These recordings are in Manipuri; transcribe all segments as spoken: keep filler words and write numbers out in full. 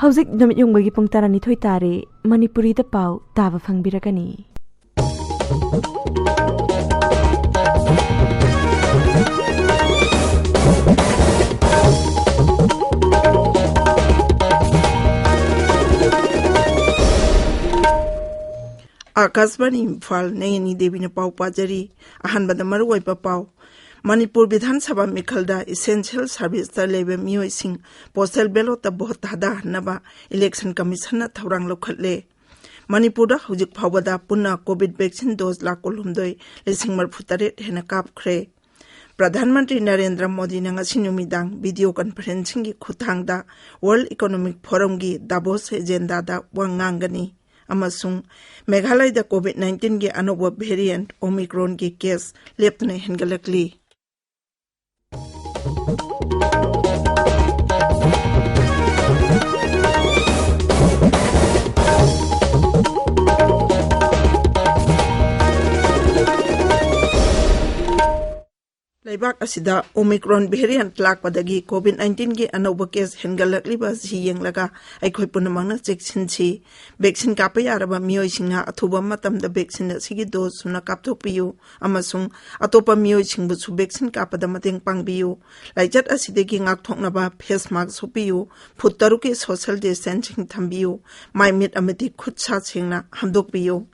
ꯍꯧꯖꯤꯛ ꯅꯨꯃꯤꯠ ꯌꯨꯡꯕꯒꯤ ꯄꯨꯡ ꯇꯔꯥꯅꯤꯊꯣꯏ ꯇꯥꯔꯦ꯫ ꯃꯅꯤꯄꯨꯔꯤꯗ ꯄꯥꯎ ꯇꯥꯕ ꯐꯪꯕꯤꯔꯒꯅꯤ꯫ ꯑꯥꯀꯥꯁꯕꯥꯅꯤ ꯏꯝꯐꯥꯜ, ꯅꯌꯅꯤ ꯗꯦꯕꯤꯅ ꯄꯥꯎ ꯄꯥꯖꯔꯤ꯫ ꯑꯍꯥꯟꯕꯗ ꯃꯔꯨꯑꯣꯏꯕ ꯄꯥꯎ꯫ ꯃꯅꯤꯄꯨꯔ ꯕꯤꯙꯥꯟ ꯁꯚꯥ ꯃꯤꯈꯜꯗ essential service ꯇ ꯂꯩꯕ ꯃꯤꯑꯣꯏꯁꯤꯡ postal ballot ꯇ vote ꯊꯥꯗꯍꯟꯅꯕ election commission ꯅ ꯊꯧꯔꯥꯡ ꯂꯧꯈꯠꯂꯦ꯫ ꯃꯅꯤꯄꯨꯔꯗ ꯍꯧꯖꯤꯛ ꯐꯥꯎꯕꯗ ꯄꯨꯟꯅ COVID vaccine dose ꯂꯥꯈ ꯀꯨꯟꯍꯨꯝꯗꯣꯏ ꯂꯤꯁꯤꯡ ꯃꯔꯤꯐꯨꯇꯔꯦꯠ ꯍꯦꯟꯅ ꯀꯥꯞꯈ꯭ꯔꯦ꯫ ꯄ꯭ꯔꯙꯥꯟ ꯃꯟꯇ꯭ꯔꯤ ꯅꯔꯦꯟꯗ꯭ꯔ ꯃꯣꯗꯤꯅ ꯉꯁꯤ ꯅꯨꯃꯤꯗꯥꯡ video conferencing ꯒꯤ ꯈꯨꯠꯊꯥꯡꯗ World Economic Forum ꯒꯤ Davos agenda ꯗ ꯋꯥ ꯉꯥꯡꯒꯅꯤ꯫ ꯑꯃꯁꯨꯡ ꯃꯦꯘꯥꯂꯌꯗ COVID nineteen ꯒꯤ ꯑꯅꯧꯕ variant Omicron ꯒꯤ case ꯂꯦꯞꯇꯅ ꯍꯦꯟꯒꯠꯂꯛꯂꯤ꯫ ꯂꯩꯕꯥꯛ ꯑꯁꯤꯗ Omicron variant ꯂꯥꯛꯄꯗꯒꯤ COVID nineteen ꯒꯤ ꯑꯅꯧꯕ case ꯍꯦꯟꯒꯠꯂꯛꯂꯤꯕ ꯑꯁꯤ ꯌꯦꯡꯂꯒ ꯑꯩꯈꯣꯏ ꯄꯨꯝꯅꯃꯛꯅ ꯆꯦꯛꯁꯤꯟꯁꯤ꯫ Vaccine ꯀꯥꯞꯄ ꯌꯥꯔꯕ ꯃꯤꯑꯣꯏꯁꯤꯡꯅ ꯑꯊꯨꯕ ꯃꯇꯝꯗ vaccine ꯑꯁꯤꯒꯤ dose ꯁꯨꯅ ꯀꯥꯞꯊꯣꯛꯄꯤꯌꯨ ꯑꯃꯁꯨꯡ ꯑꯇꯣꯞꯄ ꯃꯤꯑꯣꯏꯁꯤꯡꯕꯨꯁꯨ vaccine ꯀꯥꯞꯄꯗ ꯃꯇꯦꯡ ꯄꯥꯡꯕꯤꯌꯨ꯫ ꯂꯥꯏꯆꯠ ꯑꯁꯤꯗꯒꯤ ꯉꯥꯛꯊꯣꯛꯅꯕ face mask ꯎꯞꯄꯤꯌꯨ, foot ꯇꯔꯨꯛꯀꯤ social distancing ꯊꯝꯕꯤꯌꯨ, ꯃꯥꯏ ꯃꯤꯠ ꯑꯃꯗꯤ ꯈꯨꯠ ꯁꯥ ꯁꯦꯡꯅ ꯍꯥꯝꯗꯣꯛꯄꯤꯌꯨ꯫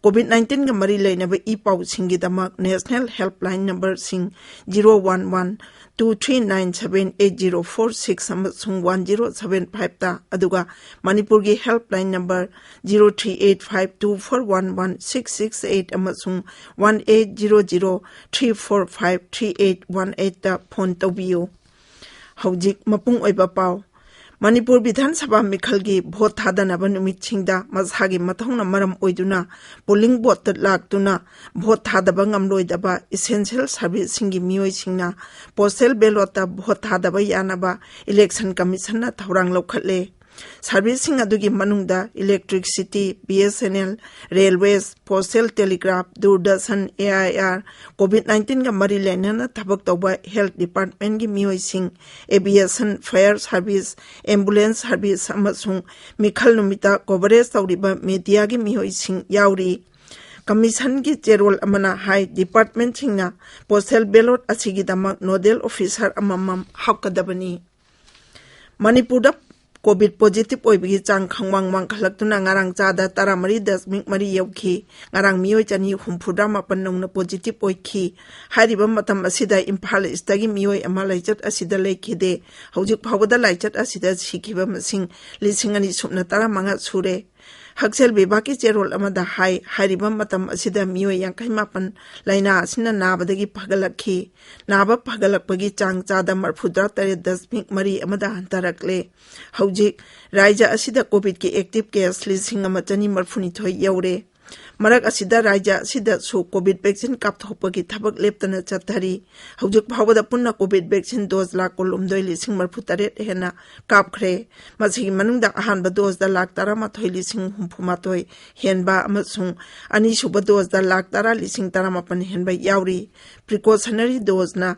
COVID nineteen ꯒ ꯃꯔꯤ ꯂꯩꯅꯕ ꯏ ꯄꯥꯎꯁꯤꯡꯒꯤꯗꯃꯛ national helpline number ꯁꯤꯡ zero one one two three nine seven eight zero four six ꯑꯃꯁꯨꯡ one zero seven five ꯇ, ꯑꯗꯨꯒ ꯃꯅꯤꯄꯨꯔꯒꯤ helpline number zero three eight five two four one one six six eight ꯑꯃꯁꯨꯡ one eight zero zero three four five three eight one eight ꯇ phone ꯇꯧꯕꯤꯌꯨ꯫ ꯍꯧꯖꯤꯛ ꯃꯄꯨꯡ ꯑꯣꯏꯕ ꯄꯥꯎ꯫ ꯃꯅꯤꯄꯨꯔ ꯕꯤꯙꯥꯟ ꯁꯚꯥ ꯃꯤꯈꯜꯒꯤ vote ꯊꯥꯗꯅꯕ ꯅꯨꯃꯤꯠꯁꯤꯡꯗ ꯃꯁꯥꯒꯤ ꯃꯊꯧꯅ ꯃꯔꯝ ꯑꯣꯏꯗꯨꯅ polling booth ꯇ ꯂꯥꯛꯇꯨꯅ vote ꯊꯥꯗꯕ ꯉꯝꯂꯣꯏꯗꯕ essential service ꯁꯤꯡꯒꯤ ꯃꯤꯑꯣꯏꯁꯤꯡꯅ postal ballot ꯇ vote ꯊꯥꯗꯕ ꯌꯥꯅꯕ election commission ꯅ ꯊꯧꯔꯥꯡ ꯂꯧꯈꯠꯂꯦ꯫ ꯁꯥꯔꯚꯤꯁꯁꯤꯡ ꯑꯗꯨꯒꯤ ꯃꯅꯨꯡꯗ electricity, B S N L, railways, postal telegraph, Doordarshan, A I R, COVID nineteen ꯒ ꯃꯔꯤ ꯂꯩꯅꯅ ꯊꯕꯛ ꯇꯧꯕ health department ꯀꯤ ꯃꯤꯑꯣꯏꯁꯤꯡ, aviation, fire service, ambulance service ꯑꯃꯁꯨꯡ ꯃꯤꯈꯜ ꯅꯨꯃꯤꯠꯇ coverage ꯇꯧꯔꯤꯕ media ꯒꯤ ꯃꯤꯑꯣꯏꯁꯤꯡ ꯌꯥꯎꯔꯤ꯫ ꯀꯃꯤꯁꯟꯒꯤ ꯆꯦꯔꯣꯜ ꯑꯃꯅ ꯍꯥꯏ, department ꯁꯤꯡꯅ postal ballot ꯑꯁꯤꯒꯤꯗꯃꯛ nodal officer ꯑꯃꯃꯝ ꯍꯥꯞꯀꯗꯕꯅꯤ꯫ ꯃꯅꯤꯄꯨꯔꯗ COVID positive ꯑꯣꯏꯕꯒꯤ ꯆꯥꯡ ꯈꯪꯋꯥꯡ ꯋꯥꯡꯈꯠꯂꯛꯇꯨꯅ ꯉꯔꯥꯡ ꯆꯥꯗ ꯇꯔꯥꯃꯔꯤ ꯗꯁꯃꯤꯛ ꯃꯔꯤ ꯌꯧꯈꯤ꯫ ꯉꯔꯥꯡ ꯃꯤꯑꯣꯏ ꯆꯅꯤ ꯍꯨꯝꯐꯨꯇꯔꯥ ꯃꯥꯄꯟ ꯅꯧꯅ positive ꯑꯣꯏꯈꯤ꯫ ꯍꯥꯏꯔꯤꯕ ꯃꯇꯝ ꯑꯁꯤꯗ ꯏꯝꯐꯥꯜ ꯏꯁꯇꯒꯤ ꯃꯤꯑꯣꯏ ꯑꯃ ꯂꯥꯏꯆꯠ ꯑꯁꯤꯗ ꯂꯩꯈꯤꯗꯦ꯫ ꯍꯧꯖꯤꯛ ꯐꯥꯎꯕꯗ ꯂꯥꯏꯆꯠ ꯑꯁꯤꯗ ꯁꯤꯈꯤꯕ ꯃꯁꯤꯡ ꯂꯤꯁꯤꯡ ꯑꯅꯤ ꯁꯨꯞꯅ ꯇꯔꯥꯃꯉꯥ ꯁꯨꯔꯦ꯫ ꯍꯛꯁꯦꯜ ꯕꯤꯚꯥꯒꯀꯤ ꯆꯦꯔꯣꯜ ꯑꯃꯗ ꯍꯥꯏ, ꯍꯥꯏꯔꯤꯕ ꯃꯇꯝ ꯑꯁꯤꯗ ꯃꯤꯑꯣꯏ ꯌꯥꯡꯈꯩ ꯃꯥꯄꯟ ꯂꯥꯏꯅꯥ ꯑꯁꯤꯅ ꯅꯥꯕꯗꯒꯤ ꯐꯒꯠꯂꯛꯈꯤ꯫ ꯅꯥꯕ ꯐꯒꯠꯂꯛꯄꯒꯤ ꯆꯥꯡ ꯆꯥꯗ ꯃꯔꯐꯨꯇꯔꯥ ꯇꯔꯦꯠ ꯗꯁꯃꯤꯛ ꯃꯔꯤ ꯑꯃꯗ ꯍꯟꯊꯔꯛꯂꯦ꯫ ꯍꯧꯖꯤꯛ ꯔꯥꯖ꯭ꯌ ꯑꯁꯤꯗ COVID ꯀꯤ active case ꯂꯤꯁꯤꯡ ꯑꯃ ꯆꯅꯤ ꯃꯔꯐꯨꯅꯤꯊꯣꯏ ꯌꯧꯔꯦ꯫ ꯃꯔꯛ ꯑꯁꯤꯗ ꯔꯥꯖ꯭ꯌ ꯑꯁꯤꯗꯁꯨ COVID vaccine ꯀꯥꯞꯊꯣꯛꯄꯒꯤ ꯊꯕꯛ ꯂꯦꯞꯇꯅ ꯆꯠꯊꯔꯤ꯫ ꯍꯧꯖꯤꯛ ꯐꯥꯎꯕꯗ ꯄꯨꯟꯅ COVID vaccine dose ꯂꯥꯈ ꯀꯨꯟꯍꯨꯝꯗꯣꯏ ꯂꯤꯁꯤꯡ ꯃꯔꯐꯨꯇꯔꯦꯠ ꯍꯦꯟꯅ ꯀꯥꯞꯈ꯭ꯔꯦ꯫ ꯃꯁꯤꯒꯤ ꯃꯅꯨꯡꯗ ꯑꯍꯥꯟꯕ dose ꯗ ꯂꯥꯈ ꯇꯔꯥꯃꯥꯊꯣꯏ ꯂꯤꯁꯤꯡ ꯍꯨꯝꯐꯨꯃꯥꯊꯣꯏ ꯍꯦꯟꯕ ꯑꯃꯁꯨꯡ ꯑꯅꯤꯁꯨꯕ dose ꯗ ꯂꯥꯈ ꯇꯔꯥ ꯂꯤꯁꯤꯡ ꯇꯔꯥꯃꯥꯄꯟ ꯍꯦꯟꯕ ꯌꯥꯎꯔꯤ꯫ Precautionary dose ꯅ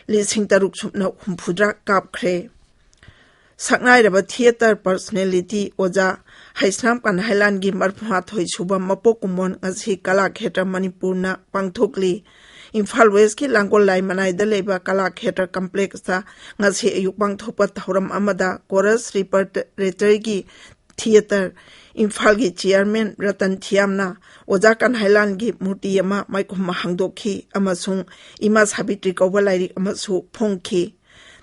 ꯂꯤꯁꯤꯡ ꯇꯔꯨꯛ ꯁꯨꯞꯅ ꯍꯨꯝꯐꯨꯇꯔꯥ ꯀꯥꯞꯈ꯭ꯔꯦ꯫ ꯁꯛꯅꯥꯏꯔꯕ theatre personality ꯑꯣꯖꯥ ꯍꯩꯁ꯭ꯔꯥꯝ ꯀꯟꯍꯥꯏꯂꯥꯟꯒꯤ ꯃꯔꯐꯨꯃꯥꯊꯣꯏ ꯁꯨꯕ ꯃꯄꯣꯛ ꯀꯨꯝꯑꯣꯟ ꯉꯁꯤ ꯀꯂꯥꯈꯦꯇ꯭ꯔ ꯃꯅꯤꯄꯨꯔꯅ ꯄꯥꯡꯊꯣꯛꯂꯤ꯫ ꯏꯝꯐꯥꯜ West ꯀꯤ ꯂꯥꯡꯒꯣꯜ ꯂꯥꯏ ꯃꯅꯥꯏꯗ ꯂꯩꯕ ꯀꯂꯥꯈꯦꯇ꯭ꯔ complex ꯇ ꯉꯁꯤ ꯑꯌꯨꯛ ꯄꯥꯡꯊꯣꯛꯄ ꯊꯧꯔꯝ ꯑꯃꯗ Chorus Repertory ꯒꯤ theatre ꯏꯝꯐꯥꯜꯒꯤ chairman ꯔꯇꯟ ꯊꯤꯌꯥꯝꯅ ꯑꯣꯖꯥ ꯀꯟꯍꯥꯏꯂꯥꯟꯒꯤ ꯃꯨꯔꯇꯤ ꯑꯃ ꯃꯥꯏꯈꯨꯝ ꯍꯥꯡꯗꯣꯛꯈꯤ ꯑꯃꯁꯨꯡ ꯏꯃꯥ ꯁꯥꯕꯤꯇ꯭ꯔꯤ ꯀꯧꯕ ꯂꯥꯏꯔꯤꯛ ꯑꯃꯁꯨ ꯐꯣꯡꯈꯤ꯫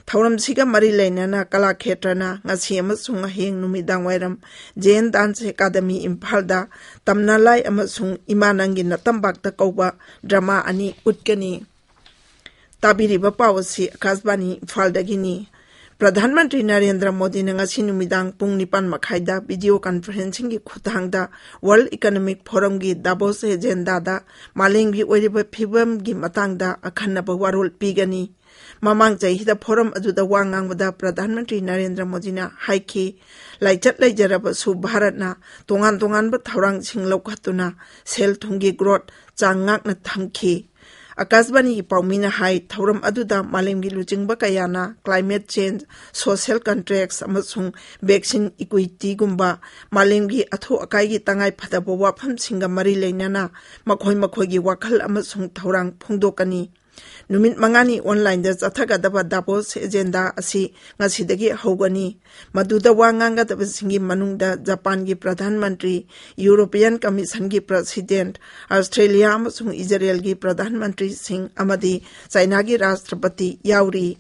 ꯊꯧꯔꯝꯁꯤꯒ ꯃꯔꯤ ꯂꯩꯅꯅ ꯀꯂꯥꯈꯦꯇ꯭ꯔꯅ ꯉꯁꯤ ꯑꯃꯁꯨꯡ ꯍꯌꯦꯡ ꯅꯨꯃꯤꯗꯥꯡ ꯋꯥꯏꯔꯝ ꯖꯦ ꯑꯦꯟ Dance Academy ꯏꯝꯐꯥꯜꯗ ꯇꯝꯅꯂꯥꯏ ꯑꯃꯁꯨꯡ ꯏꯃꯥ ꯅꯪꯒꯤ ꯅꯇꯝꯕꯥꯛꯇ ꯀꯧꯕ drama ꯑꯅꯤ ꯎꯠꯀꯅꯤ꯫ ꯇꯥꯕꯤꯔꯤꯕ ꯄꯥꯎ ꯑꯁꯤ ꯑꯀꯥꯁꯕꯥꯅꯤ ꯏꯝꯐꯥꯜꯗꯒꯤꯅꯤ꯫ ꯄ꯭ꯔꯙꯥꯟ ꯃꯟꯇ꯭ꯔꯤ ꯅꯔꯦꯟꯗ꯭ꯔ ꯃꯣꯗꯤꯅ ꯉꯁꯤ ꯅꯨꯃꯤꯗꯥꯡ ꯄꯨꯡ ꯅꯤꯄꯥꯟ ꯃꯈꯥꯏꯗ video conferencing ꯒꯤ ꯈꯨꯠꯊꯥꯡꯗ World Economic Forum ꯒꯤ Davos agenda ꯗ ꯃꯥꯂꯦꯝꯒꯤ ꯑꯣꯏꯔꯤꯕ ꯐꯤꯕꯝꯒꯤ ꯃꯇꯥꯡꯗ ꯑꯈꯟꯅꯕ ꯋꯥꯔꯣꯜ ꯄꯤꯒꯅꯤ꯫ ꯃꯃꯥꯡ ꯆꯍꯤꯗ ꯐꯣꯔꯝ ꯑꯗꯨꯗ ꯋꯥ ꯉꯥꯡꯕꯗ ꯄ꯭ꯔꯙꯥꯟ ꯃꯟꯇ꯭ꯔꯤ ꯅꯔꯦꯟꯗ꯭ꯔ ꯃꯣꯗꯤꯅ ꯍꯥꯏꯈꯤ, ꯂꯥꯏꯆꯠ ꯂꯩꯖꯔꯕꯁꯨ ꯚꯥꯔꯠꯅ ꯇꯣꯉꯥꯟ ꯇꯣꯉꯥꯟꯕ ꯊꯧꯔꯥꯡꯁꯤꯡ ꯂꯧꯈꯠꯇꯨꯅ ꯁꯦꯜ ꯊꯨꯝꯒꯤ ꯒ꯭ꯔꯣꯠ ꯆꯥꯡ ꯉꯥꯛꯅ ꯊꯝꯈꯤ꯫ ꯑꯀꯥꯁꯕꯥꯅꯤꯒꯤ ꯄꯥꯎꯃꯤꯅ ꯍꯥꯏ, ꯊꯧꯔꯝ ꯑꯗꯨꯗ ꯃꯥꯂꯦꯝꯒꯤ ꯂꯨꯆꯤꯡꯕ ꯀꯌꯥꯅ climate change, social contracts ꯑꯃꯁꯨꯡ vaccine equityꯒꯨꯝꯕ ꯃꯥꯂꯦꯝꯒꯤ ꯑꯊꯨ ꯑꯀꯥꯏꯒꯤ ꯇꯉꯥꯏ ꯐꯗꯕ ꯋꯥꯐꯝꯁꯤꯡꯒ ꯃꯔꯤ ꯂꯩꯅꯅ ꯃꯈꯣꯏ ꯃꯈꯣꯏꯒꯤ ꯋꯥꯈꯜ ꯑꯃꯁꯨꯡ ꯊꯧꯔꯥꯡ ꯐꯣꯡꯗꯣꯛꯀꯅꯤ꯫ ꯅꯨꯃꯤꯠ ꯃꯉꯥꯅꯤ online ꯗ ꯆꯠꯊꯒꯗꯕ ꯗꯥꯕꯣꯁ ꯑꯦꯖꯦꯟꯗꯥ ꯑꯁꯤ ꯉꯁꯤꯗꯒꯤ ꯍꯧꯒꯅꯤ꯫ ꯃꯗꯨꯗ ꯋꯥ ꯉꯥꯡꯒꯗꯕꯁꯤꯡꯒꯤ ꯃꯅꯨꯡꯗ ꯖꯄꯥꯟꯒꯤ Pradhan Mantri, European ꯀꯃꯤꯁꯟꯒꯤ president, Australia ꯑꯃꯁꯨꯡ ꯏꯖꯔꯦꯜꯒꯤ ꯄ꯭ꯔꯙꯥꯟ ꯃꯟꯇ꯭ꯔꯤꯁꯤꯡ ꯑꯃꯗꯤ ꯆꯥꯏꯅꯥꯒꯤ ꯔꯥꯁꯇ꯭ꯔꯄꯇꯤ ꯌꯥꯎꯔꯤ꯫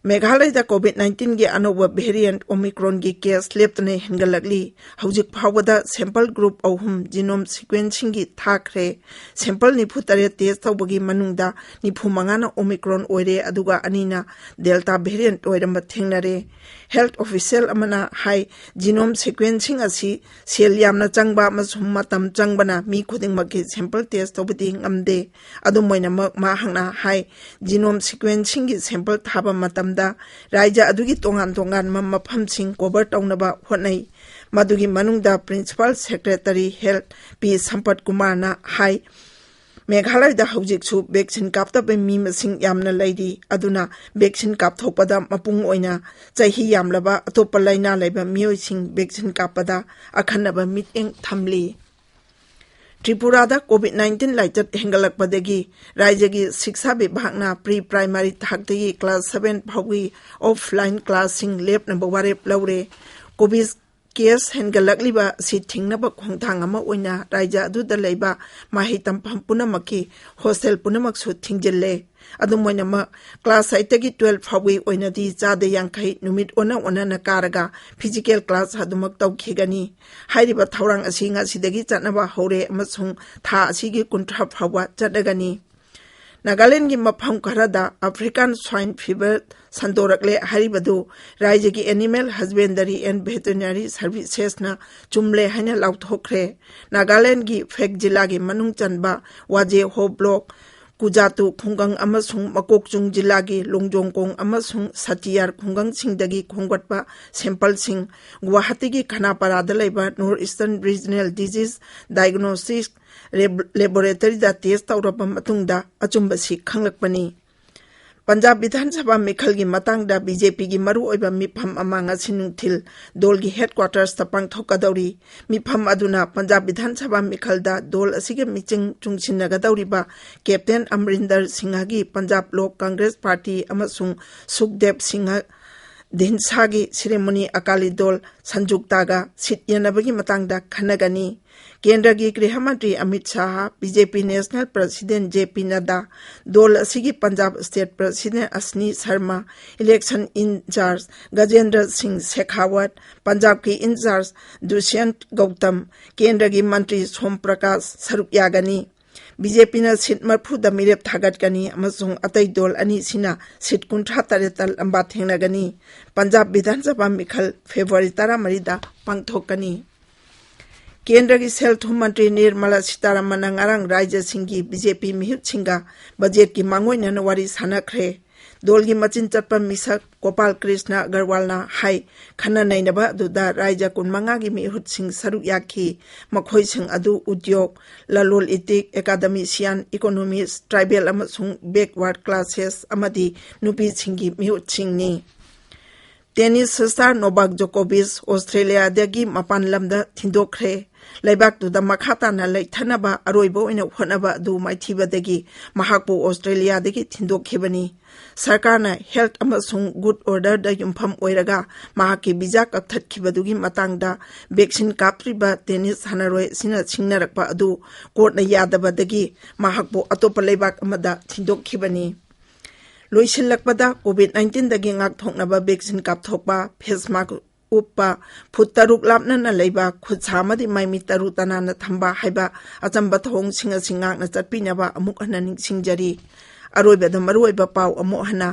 ꯃꯦꯘꯥꯂꯌꯗ COVID nineteenꯒꯤ ꯑꯅꯧꯕ variant Omicronꯒꯤ case ꯂꯦꯞꯇꯅ ꯍꯦꯟꯒꯠꯂꯛꯂꯤ꯫ ꯍꯧꯖꯤꯛ ꯐꯥꯎꯕꯗ sample group ꯑꯍꯨꯝ genome sequencingꯒꯤ ꯊꯥꯈ꯭ꯔꯦ꯫ Sample ꯅꯤꯐꯨ ꯇꯔꯦꯠ test ꯇꯧꯕꯒꯤ ꯃꯅꯨꯡꯗ ꯅꯤꯐꯨ ꯃꯉꯥꯅ Omicron ꯑꯣꯏꯔꯦ, ꯑꯗꯨꯒ ꯑꯅꯤꯅ Delta variant ꯑꯣꯏꯔꯝꯕ ꯊꯦꯡꯅꯔꯦ꯫ Health official ꯑꯃꯅ ꯍꯥꯏ, genome sequencing ꯑꯁꯤ ꯁꯦꯜ ꯌꯥꯝꯅ ꯆꯪꯕ ꯑꯃꯁꯨꯡ ꯃꯇꯝ ꯆꯪꯕꯅ ꯃꯤ ꯈꯨꯗꯤꯡꯃꯛꯀꯤ sample test ꯇꯧꯕꯗꯤ ꯉꯝꯗꯦ꯫ ꯑꯗꯨꯝ ꯑꯣꯏꯅꯃꯛ, ꯃꯍꯥꯛꯅ ꯍꯥꯏ, genome sequencingꯒꯤ sample ꯊꯥꯕ ꯃꯇꯝꯗ ꯔꯥꯖ꯭ꯌ ꯑꯗꯨꯒꯤ ꯇꯣꯉꯥꯟ ꯇꯣꯉꯥꯟꯕ ꯃꯐꯝꯁꯤꯡ cover ꯇꯧꯅꯕ ꯍꯣꯠꯅꯩ꯫ ꯃꯗꯨꯒꯤ ꯃꯅꯨꯡꯗ Principal Secretary Health ꯄꯤ ꯁꯝꯄꯠ ꯀꯨꯃꯥꯔꯅ ꯍꯥꯏ, ꯃꯦꯘꯥꯂꯌꯗ ꯍꯧꯖꯤꯛꯁꯨ vaccine ꯀꯥꯞꯇꯕ ꯃꯤ ꯃꯁꯤꯡ ꯌꯥꯝꯅ ꯂꯩꯔꯤ, ꯑꯗꯨꯅ vaccine ꯀꯥꯞꯊꯣꯛꯄꯗ ꯃꯄꯨꯡ ꯑꯣꯏꯅ ꯆꯍꯤ ꯌꯥꯝꯂꯕ ꯑꯇꯣꯞꯄ ꯂꯥꯏꯅꯥ ꯂꯩꯕ ꯃꯤꯑꯣꯏꯁꯤꯡ vaccine ꯀꯥꯞꯄꯗ ꯑꯈꯟꯅꯕ ꯃꯤꯠꯌꯦꯡ ꯊꯝꯂꯤ꯫ ꯇ꯭ꯔꯤꯄꯨꯔꯥꯗ COVID nineteen ꯂꯥꯏꯆꯠ ꯍꯦꯟꯒꯠꯂꯛꯄꯗꯒꯤ ꯔꯥꯖ꯭ꯌꯒꯤ ꯁꯤꯛꯁꯥ ꯕꯤꯚꯥꯒꯅ pre primary ꯊꯥꯛꯇꯒꯤ class seven ꯐꯥꯎꯒꯤ offline classꯁꯤꯡ ꯂꯦꯞꯅꯕ ꯋꯥꯔꯦꯞ ꯂꯧꯔꯦ꯫ COVID case ꯍꯦꯟꯒꯠꯂꯛꯂꯤꯕ ꯑꯁꯤ ꯊꯤꯡꯅꯕ ꯈꯣꯡꯊꯥꯡ ꯑꯃ ꯑꯣꯏꯅ ꯔꯥꯖ꯭ꯌ ꯑꯗꯨꯗ ꯂꯩꯕ ꯃꯍꯩ ꯇꯝꯐꯝ ꯄꯨꯝꯅꯃꯛꯀꯤ hostel ꯄꯨꯝꯅꯃꯛꯁꯨ ꯊꯤꯡꯖꯤꯜꯂꯦ꯫ ꯑꯗꯨꯝ ꯑꯣꯏꯅꯃꯛ, class eight ꯇꯒꯤ twelve ꯐꯥꯎꯒꯤ ꯑꯣꯏꯅꯗꯤ ꯆꯥꯗ ꯌꯥꯡꯈꯩ ꯅꯨꯃꯤꯠ ꯑꯣꯟꯅ ꯑꯣꯟꯅꯅ ꯀꯥꯔꯒ physical class ꯑꯗꯨꯃꯛ ꯇꯧꯈꯤꯒꯅꯤ꯫ ꯍꯥꯏꯔꯤꯕ ꯊꯧꯔꯥꯡ ꯑꯁꯤ ꯉꯁꯤꯗꯒꯤ ꯆꯠꯅꯕ ꯍꯧꯔꯦ ꯑꯃꯁꯨꯡ ꯊꯥ ꯑꯁꯤꯒꯤ ꯀꯨꯟꯊ꯭ꯔꯥ ꯐꯥꯎꯕ ꯆꯠꯂꯒꯅꯤ꯫ ꯅꯥꯒꯥꯂꯦꯟꯗꯒꯤ ꯃꯐꯝ ꯈꯔꯗ African swine fever ꯁꯟꯗꯣꯔꯛꯂꯦ ꯍꯥꯏꯔꯤꯕꯗꯨ ꯔꯥꯖ꯭ꯌꯒꯤ Animal Husbandry and Veterinary Servicesꯅ ꯆꯨꯝꯂꯦ ꯍꯥꯏꯅ ꯂꯥꯎꯊꯣꯛꯈ꯭ꯔꯦ꯫ ꯅꯥꯒꯥꯂꯦꯟꯗꯒꯤ ꯐꯦꯛ ꯖꯤꯂꯥꯒꯤ ꯃꯅꯨꯡ ꯆꯟꯕ ꯋꯥꯖꯦꯍꯣ block ꯀꯨꯖꯥꯇꯨ ꯈꯨꯡꯒꯪ ꯑꯃꯁꯨꯡ ꯃꯀꯣꯛꯆꯨꯡ ꯖꯤꯂꯥꯒꯤ ꯂꯣꯡꯖꯣꯡꯀꯣꯡ ꯑꯃꯁꯨꯡ ꯁꯇꯤꯌꯥꯔ ꯈꯨꯡꯒꯪꯁꯤꯡꯗꯒꯤ ꯈꯣꯝꯒꯠꯄ ꯁꯦꯝꯄꯜꯁꯤꯡ ꯒꯨꯋꯥꯍꯥꯇꯤꯒꯤ ꯈꯅꯥꯄꯥꯔꯥꯗ ꯂꯩꯕ north eastern regional disease diagnosis ꯂꯦꯕꯣꯔꯦꯇꯔꯤꯗ ꯇꯦꯁ ꯇꯧꯔꯕ ꯃꯇꯨꯡꯗ ꯑꯆꯨꯝꯕꯁꯤ ꯈꯪꯂꯛꯄꯅꯤ꯫ ꯄꯟꯖꯥꯕ ꯕꯤꯙꯥꯟ ꯁꯚꯥ ꯃꯤꯈꯜꯒꯤ ꯃꯇꯥꯡꯗ ꯕꯤꯖꯦꯄꯤꯒꯤ ꯃꯔꯨꯑꯣꯏꯕ ꯃꯤꯐꯝ ꯑꯃ ꯉꯁꯤ ꯅꯨꯡꯊꯤꯜ ꯗꯣꯜꯒꯤ ꯍꯦꯗꯀ꯭ꯋꯥꯇꯔꯁꯇ ꯄꯥꯡꯊꯣꯛꯀꯗꯧꯔꯤ꯫ ꯃꯤꯐꯝ ꯑꯗꯨꯅ ꯄꯟꯖꯥꯕ ꯕꯤꯙꯥꯟ ꯁꯚꯥ ꯃꯤꯈꯜꯗ ꯗꯣꯜ ꯑꯁꯤꯒ ꯃꯤꯆꯪ ꯆꯨꯡꯁꯤꯟꯅꯒꯗꯧꯔꯤꯕ ꯀꯦꯞꯇꯦꯟ ꯑꯃꯔꯤꯟꯗꯔ ꯁꯤꯡꯍꯒꯤ ꯄꯟꯖꯥꯕ ꯂꯣꯛ ꯀꯪꯒ꯭ꯔꯦꯁ ꯄꯥꯔꯇꯤ ꯑꯃꯁꯨꯡ ꯁꯨꯈꯗꯦꯕ ꯁꯤꯡꯍ ꯙꯤꯟꯁꯥꯒꯤ ꯁꯤꯔꯣꯃꯣꯅꯤ ꯑꯀꯥꯂꯤ ꯗꯣꯜ ꯁꯟꯖꯨꯛꯇꯥꯒ ꯁꯤꯠ ꯌꯦꯟꯅꯕꯒꯤ ꯃꯇꯥꯡꯗ ꯈꯟꯅꯒꯅꯤ꯫ ꯀꯦꯟꯗ꯭ꯔꯒꯤ Griha Mantri Amit Shah, BJP national president J P Nadda, ꯗꯣꯜ ꯑꯁꯤꯒꯤ Punjab state president Ashwani Sharma, election incharge Gajendra Singh Shekhawat, ꯄꯟꯖꯥꯕꯀꯤ in-charge ꯗꯨꯁ꯭ꯌꯟꯠ Gautam, ꯀꯦꯟꯗ꯭ꯔꯒꯤ ꯃꯟꯇ꯭ꯔꯤ ꯁꯣꯝ ꯄ꯭ꯔꯀꯥꯁ ꯁꯔꯨꯛ ꯌꯥꯒꯅꯤ꯫ ꯕꯤꯖꯦꯄꯤꯅ ꯁꯤꯠ ꯃꯔꯤꯐꯨꯗ ꯃꯤꯔꯦꯞ ꯊꯥꯒꯠꯀꯅꯤ ꯑꯃꯁꯨꯡ ꯑꯇꯩ ꯗꯣꯜ ꯑꯅꯤꯁꯤꯅ ꯁꯤꯠ ꯀꯨꯟꯊ꯭ꯔꯥ ꯇꯔꯦꯠꯇ ꯂꯝꯕꯥ ꯊꯦꯡꯅꯒꯅꯤ꯫ ꯄꯟꯖꯥꯕ ꯕꯤꯙꯥꯟ ꯁꯚꯥ ꯃꯤꯈꯜ ꯐꯦꯕ꯭ꯔꯨꯋꯥꯔꯤ ꯇꯔꯥꯃꯔꯤꯗ ꯄꯥꯡꯊꯣꯛꯀꯅꯤ꯫ ꯀꯦꯟꯗ꯭ꯔꯒꯤ ꯁꯦꯜ ꯊꯨꯝ ꯃꯟꯇ꯭ꯔꯤ ꯅꯤꯔꯃꯂꯥ ꯁꯤꯇꯥꯔꯥꯃꯟꯅ ꯉꯔꯥꯡ ꯔꯥꯖ꯭ꯌꯁꯤꯡꯒꯤ ꯕꯤꯖꯦꯄꯤ ꯃꯤꯍꯨꯠꯁꯤꯡꯒ ꯕꯖꯦꯠꯀꯤ ꯃꯥꯡꯑꯣꯏꯅꯅ ꯋꯥꯔꯤ ꯁꯥꯟꯅꯈ꯭ꯔꯦ꯫ ꯗꯣꯜꯒꯤ ꯃꯆꯤꯟ ꯆꯠꯄ ꯃꯤꯁꯛ ꯒꯣꯄꯥꯜ ꯀ꯭ꯔꯤꯁꯅ ꯑꯒꯔꯋꯥꯜꯅ ꯍꯥꯏ, ꯈꯟꯅ ꯅꯩꯅꯕ ꯑꯗꯨꯗ ꯔꯥꯖ꯭ꯌ ꯀꯨꯟꯃꯉꯥꯒꯤ ꯃꯤꯍꯨꯠꯁꯤꯡ ꯁꯔꯨꯛ ꯌꯥꯈꯤ꯫ ꯃꯈꯣꯏꯁꯤꯡ ꯑꯗꯨ ꯎꯗ꯭ꯌꯣꯛ, ꯂꯂꯣꯜ ꯏꯇꯤꯛ, ꯑꯦꯀꯥꯗꯃꯤꯁꯤꯌꯥꯟ, ꯏꯀꯣꯅꯣꯃꯤꯁ, ꯇ꯭ꯔꯥꯏꯕꯦꯜ ꯑꯃꯁꯨꯡ ꯕꯦꯛꯋꯥꯔꯗ ꯀ꯭ꯂꯥꯁꯦꯁ ꯑꯃꯗꯤ ꯅꯨꯄꯤꯁꯤꯡꯒꯤ ꯃꯤꯍꯨꯠꯁꯤꯡꯅꯤ꯫ ꯇꯦꯅꯤꯁ ꯁ꯭ꯇꯥꯔ ꯅꯣꯚꯥꯛ ꯖꯣꯀꯣꯚꯤꯆ ꯑꯣꯁꯇ꯭ꯔꯦꯂꯤꯌꯥꯗꯒꯤ ꯃꯄꯥꯟ ꯂꯝꯗ ꯊꯤꯟꯗꯣꯛꯈ꯭ꯔꯦ꯫ ꯂꯩꯕꯥꯛꯇꯨꯗ ꯃꯈꯥ ꯇꯥꯅ ꯂꯩꯊꯅꯕ ꯑꯔꯣꯏꯕ ꯑꯣꯏꯅ ꯍꯣꯠꯅꯕ ꯑꯗꯨ ꯃꯥꯏꯊꯤꯕꯗꯒꯤ ꯃꯍꯥꯛꯄꯨ ꯑꯣꯁꯇ꯭ꯔꯦꯂꯤꯌꯥꯗꯒꯤ ꯊꯤꯟꯗꯣꯛꯈꯤꯕꯅꯤ꯫ ꯁꯔꯀꯥꯔꯅ ꯍꯦꯜꯊ ꯑꯃꯁꯨꯡ ꯒꯨꯗ ꯑꯣꯔꯗꯔꯗ ꯌꯨꯝꯐꯝ ꯑꯣꯏꯔꯒ ꯃꯍꯥꯛꯀꯤ ꯚꯤꯖꯥ ꯀꯛꯊꯠꯈꯤꯕꯗꯨꯒꯤ ꯃꯇꯥꯡꯗ ꯚꯦꯛꯁꯤꯟ ꯀꯥꯞꯇ꯭ꯔꯤꯕ ꯇꯦꯅꯤꯁ ꯁꯥꯟꯅꯔꯣꯏ ꯑꯁꯤꯅ ꯁꯤꯡꯅꯔꯛꯄ ꯑꯗꯨ ꯀꯣꯔꯠꯅ ꯌꯥꯗꯕꯗꯒꯤ ꯃꯍꯥꯛꯄꯨ ꯑꯇꯣꯞꯄ ꯂꯩꯕꯥꯛ ꯑꯃꯗ ꯊꯤꯟꯗꯣꯛꯈꯤꯕꯅꯤ꯫ ꯂꯣꯏꯁꯤꯜꯂꯛꯄꯗ, ꯀꯣꯚꯤꯗ ꯅꯥꯏꯟꯇꯤꯟꯗꯒꯤ ꯉꯥꯛꯊꯣꯛꯅꯕ ꯚꯦꯛꯁꯤꯟ ꯀꯥꯞꯊꯣꯛꯄ, ꯐꯦꯁ ꯃꯥꯁ꯭ꯛ ꯎꯞꯄ, ꯐꯨꯠ ꯇꯔꯨꯛ ꯂꯥꯞꯅꯅ ꯂꯩꯕ, ꯈꯨꯠ ꯁꯥ ꯑꯃꯗꯤ ꯃꯥꯏ ꯃꯤꯠ ꯇꯔꯨ ꯇꯅꯥꯟꯅ ꯊꯝꯕ ꯍꯥꯏꯕ ꯑꯆꯝꯕ ꯊꯧꯑꯣꯡꯁꯤꯡ ꯑꯁꯤ ꯉꯥꯛꯅ ꯆꯠꯄꯤꯅꯕ ꯑꯃꯨꯛ ꯍꯟꯅ ꯅꯤꯡꯁꯤꯡꯖꯔꯤ꯫ ꯑꯔꯣꯏꯕꯗ ꯃꯔꯨꯑꯣꯏꯕ ꯄꯥꯎ ꯑꯃꯨꯛ ꯍꯟꯅ꯫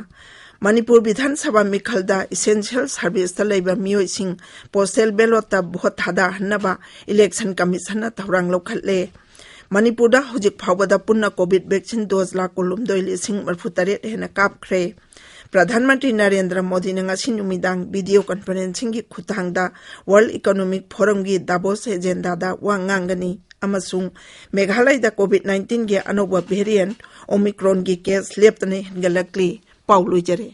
ꯃꯅꯤꯄꯨꯔ ꯕꯤꯙꯥꯟ ꯁꯚꯥ ꯃꯤꯈꯜꯗ essential serviceꯇ ꯂꯩꯕ ꯃꯤꯑꯣꯏꯁꯤꯡ postal ballotꯇ ꯚꯣꯠ ꯊꯥꯗꯍꯟꯅꯕ election commissionꯅ ꯊꯧꯔꯥꯡ ꯂꯧꯈꯠꯂꯦ꯫ ꯃꯅꯤꯄꯨꯔꯗ ꯍꯧꯖꯤꯛ ꯐꯥꯎꯕꯗ ꯄꯨꯟꯅ ꯀꯣꯚꯤꯗ ꯚꯦꯛꯁꯤꯟ ꯗꯣꯖ ꯂꯥꯈ ꯀꯨꯟꯍꯨꯝꯗꯣꯏ ꯂꯤꯁꯤꯡ ꯃꯔꯤꯐꯨꯇꯔꯦꯠ ꯍꯦꯟꯅ ꯀꯥꯞꯈ꯭ꯔꯦ꯫ ꯄ꯭ꯔꯙꯥꯟ ꯃꯟꯇ꯭ꯔꯤ ꯅꯔꯦꯟꯗ꯭ꯔ ꯃꯣꯗꯤꯅ ꯉꯁꯤ ꯅꯨꯃꯤꯗꯥꯡ ꯚꯤꯗꯤꯑꯣ ꯀꯟꯐꯔꯦꯟꯁꯤꯡꯒꯤ ꯈꯨꯠꯊꯥꯡꯗ ꯋꯥꯔꯜ ꯏꯀꯣꯅꯣꯃꯤꯛ ꯐꯣꯔꯝꯒꯤ ꯗꯥꯕꯣꯁ ꯑꯦꯖꯦꯟꯗꯥꯗ ꯋꯥ ꯉꯥꯡꯒꯅꯤ ꯑꯃꯁꯨꯡ ꯃꯦꯘꯥꯂꯌꯗ ꯀꯣꯚꯤꯗ ꯅꯥꯏꯟꯇꯤꯟꯒꯤ ꯑꯅꯧꯕ ꯚꯦꯔꯤꯌꯦꯟꯠ ꯑꯣꯃꯤꯀ꯭ꯔꯣꯟꯒꯤ ꯀꯦꯁ ꯂꯦꯞꯇꯅ ꯍꯦꯟꯒꯠꯂꯛꯂꯤ꯫ ꯄꯥꯎ ꯂꯣꯏꯖꯔꯦ꯫